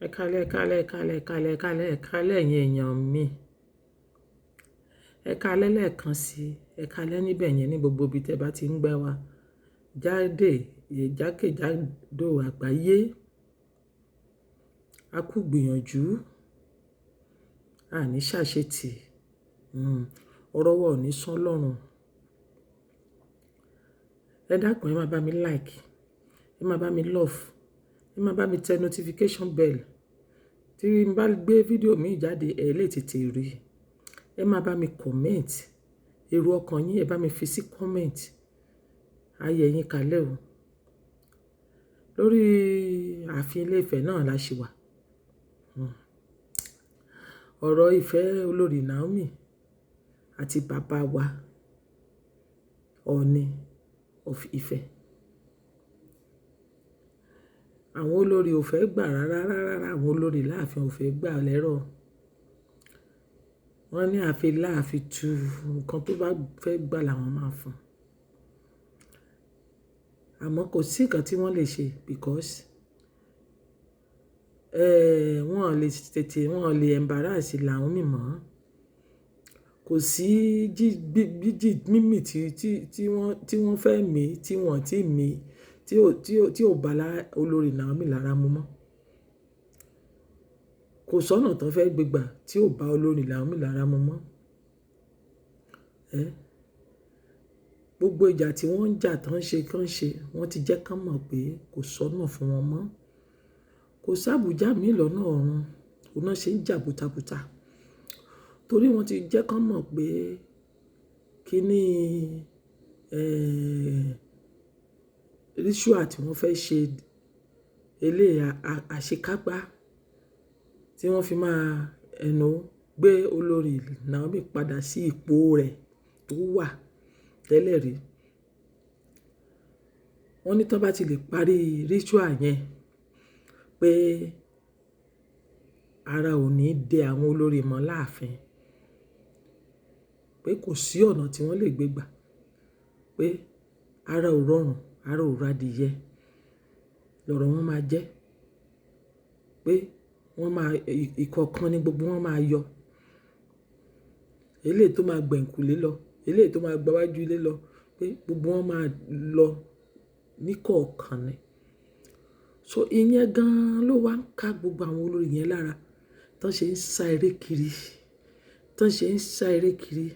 Ẹ káalẹ́, ẹ káalẹ́, ẹ káalẹ́, ẹ káalẹ́, ẹ káalẹ́, ẹ káalẹ́ ẹ̀yin èèyàn mi. Ẹ káalẹ́ lẹ́ẹ̀kan sí, ẹ káalẹ́ níbẹ̀ yẹn ní gbogbo ibi tí ẹ bá ti ń gbọ́ wa. Jáde, jákèjádò àgbáyé. A kú gbìyànjú. A ní ṣàṣetì. Ọ̀rọ̀ wa ò ní sán lọ́run. Ẹ dákun, ẹ máa bá mi like, ẹ máa bá mi love, ẹ máa bá mi tẹ notification bell. Tí n bá gbé fídíò mi jáde, ẹ lè tètè rí. Ẹ máa bá mi comment. Èrò ọkàn yín, ẹ bá mi fi sí comment. Ayé yín kalẹ̀ o. Lórí ààfin Ilé Ifẹ̀ náà la ṣì wà. Ọ̀rọ̀ ìfẹ́ olórí Naomi àti bàbá wa Ọọ̀ni of Ifẹ̀. Àwọn olórí ò fẹ́ gbà rárá, rárá. Àwọn olórí láàfin ò fẹ́ gbà lẹ́rọ̀. Wọ́n ní àfi láàfin tú nǹkan tó bá fẹ́ gbà làwọn máa fún. Àmọ́ kò sí nǹkan tí wọ́n lè ṣe because, wọ́n lè tètè, wọ́n lè embarrass Naomi mọ́. Kò sí jí, jí, mímì tí wọ́n fẹ́ mí, tí wọ́n tí mí, tí ò bá olórí Naomi lára mu mọ́. Kò sọ́nà tó fẹ́ gbé gbà tí ò bá olórí Naomi lára mu mọ́. Ẹ́, gbogbo ìjà tí wọ́n ń jà tán ṣe kán ṣe, wọ́n ti jẹ́ ká mọ̀ pé kò sọ́nà fún wọn mọ́. Kò sábùjá mi lọ́nà ọ̀run, òun náà ṣe ń jà bútabúta. Torí wọ́n ti jẹ́ ká mọ̀ pé kíní, ritual tí wọ́n fẹ́ ṣe eléyà àṣekágbá tí wọ́n fi máa ẹnu gbé olórí Naomi padà sí ipò rẹ̀ tó wà tẹ́lẹ̀ rí. Wọ́n ní tí wọ́n bá ti lè parí ritual yẹn pé ara ò ní dẹ àwọn olórí mọ́ láàfin, pé kò sí ọ̀nà tí wọ́n lè gbé gbà, pé ara ò rọrùn, ara ò radìyẹ, lọ̀rọ̀ wọn máa jẹ́, pé wọ́n máa, ìkọ̀ọ̀kan ní gbogbo wọn máa yọ. Eléyìí tó máa gbẹ̀ǹkùlé lọ, eléyìí tó máa gba wájú ilé lọ, pé gbogbo wọn máa lọ ní kọ̀ọ̀kan ni. So ìyẹn gan-an ló wá ń ka gbogbo àwọn olórí yẹn lára. Tán ṣe ń sá eré kiri, tán ṣe ń sá eré kiri.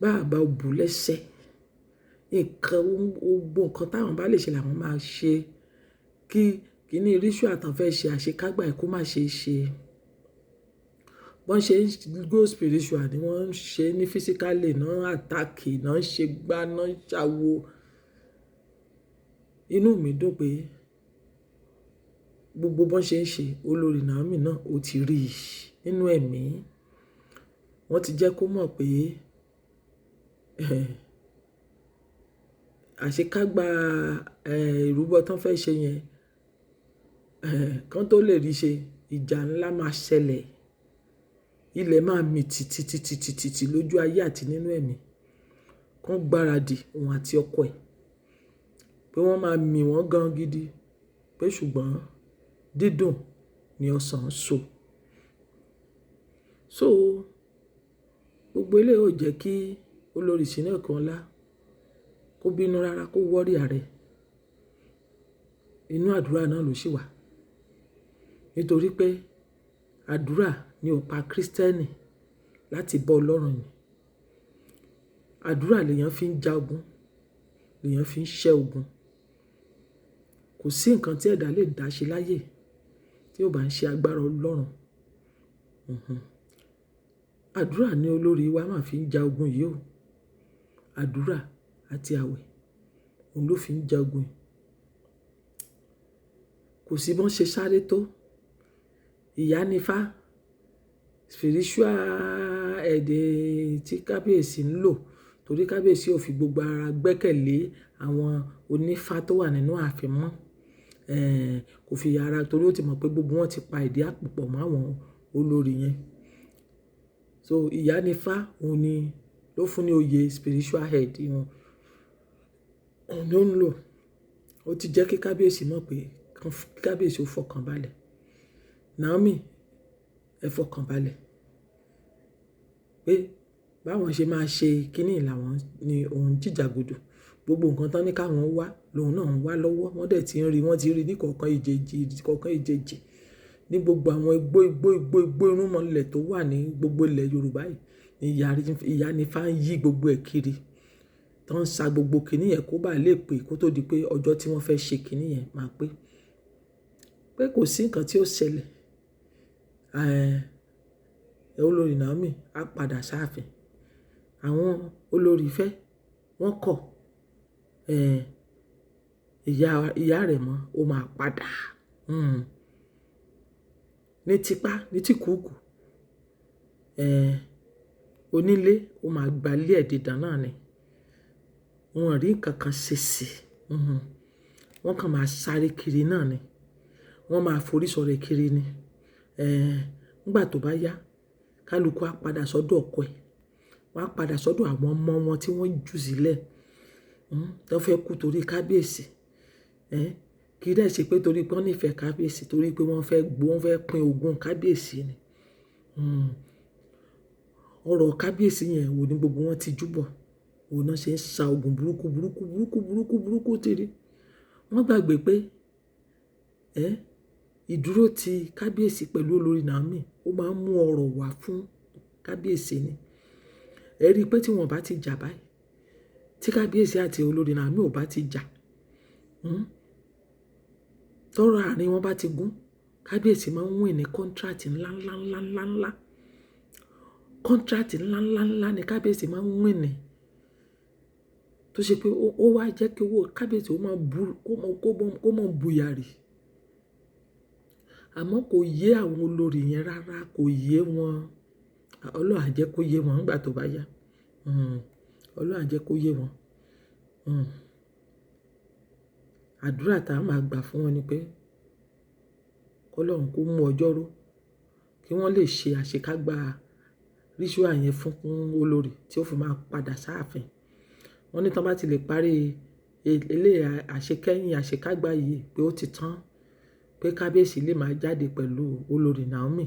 Bá bá ò bù lẹ́sẹ̀, nǹkan, gbogbo nǹkan táwọn bá lè ṣe làwọn máa ṣe kí kíní ritual tán fẹ́ ṣe àṣekágbá ẹ kó má ṣe ṣe. Wọ́n ṣe ń go spiritual ni wọ́n ń ṣe ní physically, náà attack, náà ṣe gbá, náà ṣàwo. Inú mi dùn pé gbogbo bọ́n ṣe ń ṣe olórí Naomi náà ó ti rí nínú ẹ̀mí. Wọ́n ti jẹ́ kó mọ̀ pé, àṣekágbá, ìrúbọ tán fẹ́ ṣe yẹn, kán tó lè rí ṣe, ìjà ńlá máa ṣẹlẹ̀. Ilẹ̀ máa mì tìtìtìtìtì lójú ayé àti nínú ẹ̀mí. Kán gbáradì òun àti ọkọ ẹ̀ pé wọ́n máa mì wọ́n gan gidi, pé ṣùgbọ́n dídùn ni ọsàn ń so. So gbogbo eléyìí ò jẹ́ kí olórí Ṣìnàkọ́lá kó bínú rárá, kó worry ara ẹ̀. Inú àdúrà náà ló sì wà. Nítorí pé àdúrà ni ọ̀pá Kristẹni láti bọ́ Ọlọ́run ni. Àdúrà lèyàn fi ń ja ogun, lèyàn fi ń ṣẹ́ ogun. Kò sí nǹkan tí ẹ̀dá lè dá ṣe láyé tí ó bá ń ṣe agbára Ọlọ́run. Àdúrà ni olórí wa máa fi ń ja ogun yìí o. Àdúrà àti àwẹ̀, òun ló fi ń ja ogun yìí. Kò sí bọ́n ṣe sáré tó. Ìyá nífá, spiritual head tí kábíyèsí ń lò, torí kábíyèsí ò fi gbogbo ara gbẹ́kẹ̀lé àwọn onífá tó wà nínú ààfin mọ́. Kò fi ara, torí ó ti mọ̀ pé gbogbo wọn ti pa ìdí àpò pọ̀ mọ́ àwọn olórí yẹn. So ìyá nífá, òun ni ló fún ní oyè spiritual head wọn. Òun ló ń lò. Ó ti jẹ́ kí kábíyèsí mọ̀ pé kí kábíyèsí ó fọkàn balẹ̀. Naomi, ẹ fọkàn balẹ̀ pé báwọn ṣe máa ṣe kíní làwọn ni òun jìjàgbùdù. Gbogbo nǹkan tán ní káwọn wá lòun náà ń wá lọ́wọ́. Wọ́n dẹ̀ ti ń rí, wọ́n ti rí ní kọ̀ọ̀kan ìjèjì, kọ̀ọ̀kan ìjèjì ní gbogbo àwọn igbó, igbó, igbó, igbó irúnmọlẹ̀ tó wà ní gbogbo ilẹ̀ Yorùbá yìí. Ìyá ni Ifá ń yí gbogbo ẹ̀ kiri. Tó ń sa gbogbo kíní yẹn kó bá lè pé kó tó di pé ọjọ́ tí wọ́n fẹ́ ṣe kíní yẹn máa pé. Pé kò sí nǹkan tí ó ṣẹlẹ̀. Olórí Naomi á padà sáàfin. Àwọn olórí ìfẹ́ wọ́n kọ̀. Ìyá rẹ̀ mọ́, ó máa padà. Ní tipá, ní tìkúùkù. Onílé ó máa gba ilé ẹ̀ dídán náà ni. Wọn ò rí nǹkan kan ṣe sí i. Wọ́n kàn máa sáré kiri náà ni. Wọ́n máa forí sọ̀rẹ́ kiri ni. Nígbà tó bá yá, kálukú á padà sọ́dọ̀ ọkọ ẹ̀. Wọ́n á padà sọ́dọ̀ àwọn ọmọ wọn tí wọ́n jù sílẹ̀. Tí wọ́n fẹ́ kú torí kábíyèsí. Kì í dẹ̀ ṣe pé torí pé wọ́n nífẹ̀ẹ́ kábíyèsí, torí pé wọ́n fẹ́ gbó, wọ́n fẹ́ pín ogún kábíyèsí ni. Ọ̀rọ̀ kábíyèsí yẹn wò ní gbogbo wọn ti júbọ̀. Òun náà ṣe ń sa ògùn burúkú, burúkú, burúkú, burúkú, burúkú tìrí. Wọ́n gbàgbé pé, ìdúró ti kábíyèsí pẹ̀lú olórí Naomi ó máa ń mú ọrọ̀ wá fún kábíyèsí ni. Ẹ rí i pé tí wọ́n bá ti jà báyìí, tí kábíyèsí àti olórí Naomi ò bá ti jà, tọ́rọ̀ àárín wọn bá ti gún, kábíyèsí máa ń win ní contract ńlá, ńlá, ńlá, ńlá, ńlá. Contract ńlá, ńlá, ńlá ni kábíyèsí máa ń win ní. Tó ṣe pé ó wá jẹ́ kí owó kábíyèsí ó máa bú, kó mọ̀ buyàrí. Àmọ́ kò yé àwọn olórí yẹn rárá, kò yé wọn. Ọlọ́run á jẹ́ kó yé wọn nígbà tó bá yá. Ọlọ́run á jẹ́ kó yé wọn. Àdúrà tá a máa gbà fún wọn ni pé kí Ọlọ́run kó mú ọjọ́ ró, kí wọ́n lè ṣe àṣekágbá ritual yẹn fún olórí tí ó fi máa padà sáàfin. Wọ́n ní tí wọ́n bá ti lè parí eléyìí àṣekẹ́yìn àṣekágbá yìí pé ó ti tán, pé kábíyèsí lè máa jáde pẹ̀lú olórí Naomi,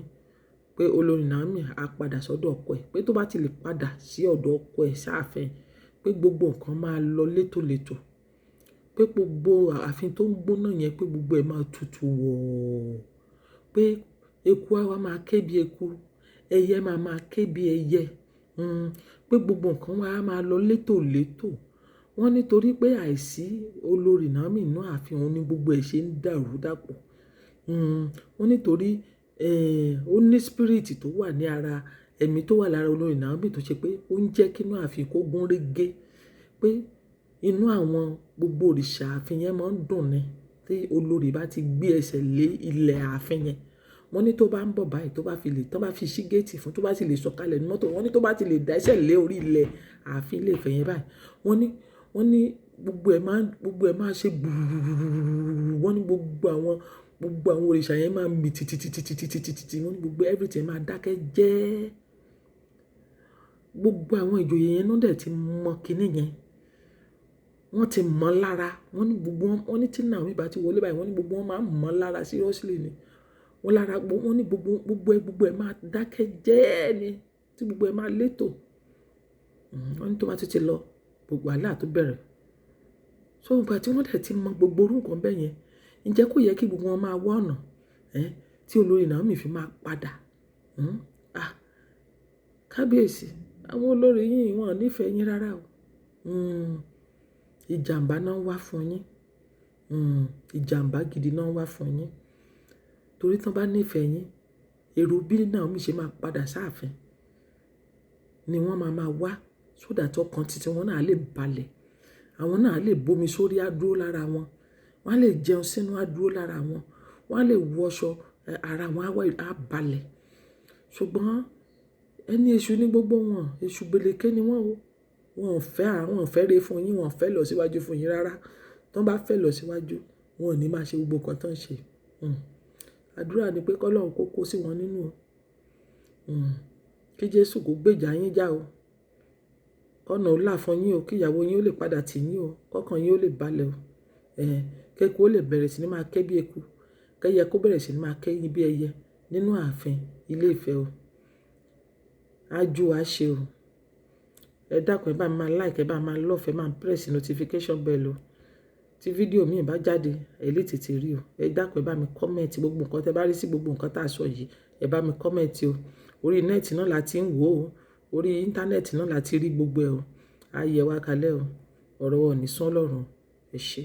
pé olórí Naomi á padà sọ́dọ̀ ọkọ ẹ̀, pé tó bá ti lè padà sí ọ̀dọ̀ ọkọ ẹ̀ sáàfin, pé gbogbo nǹkan máa lọ létòlétò, pé gbogbo ààfin tó ń gbóná yẹn pé gbogbo ẹ̀ máa tutù wọ̀, pé eku á wá máa ké bí eku, ẹyẹ máa máa ké bí ẹyẹ, pé gbogbo nǹkan wa máa lọ létòlétò. Wọ́n ní torí pé àìsí olórí Naomi nínú ààfin òun ní gbogbo ẹ̀ ṣe ń dàrú dàpọ̀. Wọ́n ní torí, ó ní spirit tó wà ní ara, ẹ̀mí tó wà lára olórí Naomi tó ṣe pé ó ń jẹ́ kí inú ààfin kó gún régé, pé inú àwọn gbogbo òrìṣà ààfin yẹn máa ń dùn ni tí olórí bá ti gbé ẹsẹ̀ lé ilẹ̀ ààfin yẹn. Wọ́n ní tó bá ń bọ̀ báyìí, tó bá fi lè, tó bá fi ṣí géètì fún, tó bá ti lè sọ̀kalẹ̀ ní mọ́tò, wọ́n ní tó bá ti lè dá ẹsẹ̀ lé orí ilẹ̀ ààfin ilé Ifẹ̀ yẹn báyìí, wọ́n ní gbogbo ẹ̀ máa, gbogbo ẹ̀ máa ṣe gbùrùrùrùrùrù. Wọ́n ní gbogbo àwọn òrìṣà yẹn máa ń mì tìtìtìtìtìtìtì. Wọ́n ní gbogbo everything máa dákẹ́ jẹ́. Gbogbo àwọn ìjòyè yẹn náà dẹ̀ ti mọ kíní yẹn. Wọ́n ti mọ̀ lára. Wọ́n ní gbogbo wọn, wọ́n ní tí Naomi bá ti wọlé báyìí, wọ́n ní gbogbo wọn máa ń mọ̀ lára seriously ni. Wọ́n lára, wọ́n ní gbogbo, gbogbo ẹ̀ máa dákẹ́ jẹ́ ni tí gbogbo ẹ̀ máa létò. Wọ́n ní tó bá tún ti lọ, gbogbo wàhálà tó bẹ̀rẹ̀. So ìgbà tí wọ́n dẹ̀ ti mọ gbogbo irú nǹkan bẹ́ẹ̀ yẹn, ǹjẹ́ kò yẹ kí gbogbo wọn máa wá ọ̀nà, tí olórí Naomi fi máa padà? Ah! Kábíyèsí, àwọn olórí yìí wọ́n ò nífẹ̀ẹ́ yín rárá o. Ìjàmbá náà ń wá fún yín. Ìjàmbá gidi náà ń wá fún yín. Torí tí wọ́n bá nífẹ̀ẹ́ yín, èrò bí Naomi ṣe máa padà sáàfin ni wọ́n máa máa wá so that ọkàn titi wọn náà lè balẹ̀. Àwọn náà lè bomi sórí á dúró lára wọn. Wọ́n á lè jẹun sínú á dúró lára wọn. Wọ́n á lè wọṣọ, ara wọn á wá, á balẹ̀. Ṣùgbọ́n ẹni èṣù ní gbogbo wọn, èṣù gbélékè ni wọ́n o. Wọn ò fẹ́, àwọn ò fẹ́ re fún yín, wọ́n ò fẹ́ lọ síwájú fún yín rárá. Tí wọ́n bá fẹ́ lọ síwájú, wọn ò ní máa ṣe gbogbo nǹkan tó ń ṣe. Àdúrà ni pé kí Ọlọ́run kó kó sí wọn nínú o. Kí Jésù kó gbèjà yín jà o. Kọ́nà ó là fún yín o, kí ìyàwó yín ó lè padà tì yín o, kọ́kàn yín ó lè balẹ̀ o. Kí eku ó lè bẹ̀rẹ̀ sí ní máa ké bí eku, kí ẹyẹ kó bẹ̀rẹ̀ sí ní máa ké bí ẹyẹ. nínú ààfin Ilé Ifẹ̀ o. Á jú wa ṣe o. Ẹ dákun, ẹ bá mi máa like, ẹ bá mi máa love, ẹ máa press notification bell o. Tí fídíò míì bá jáde, ẹ lè tètè rí o. Ẹ dákun, ẹ bá mi comment gbogbo nǹkan tẹ bá rí sí gbogbo nǹkan tá a sọ yìí. Ẹ bá mi comment o. Orí net náà la ti ń wò ó. Orí íńtánẹ́ẹ̀tì náà la ti rí gbogbo ẹ o. Á yẹ wá kalẹ̀ o. Ọ̀rọ̀ wa ò ní sán lọ́rùn. Ẹ ṣé.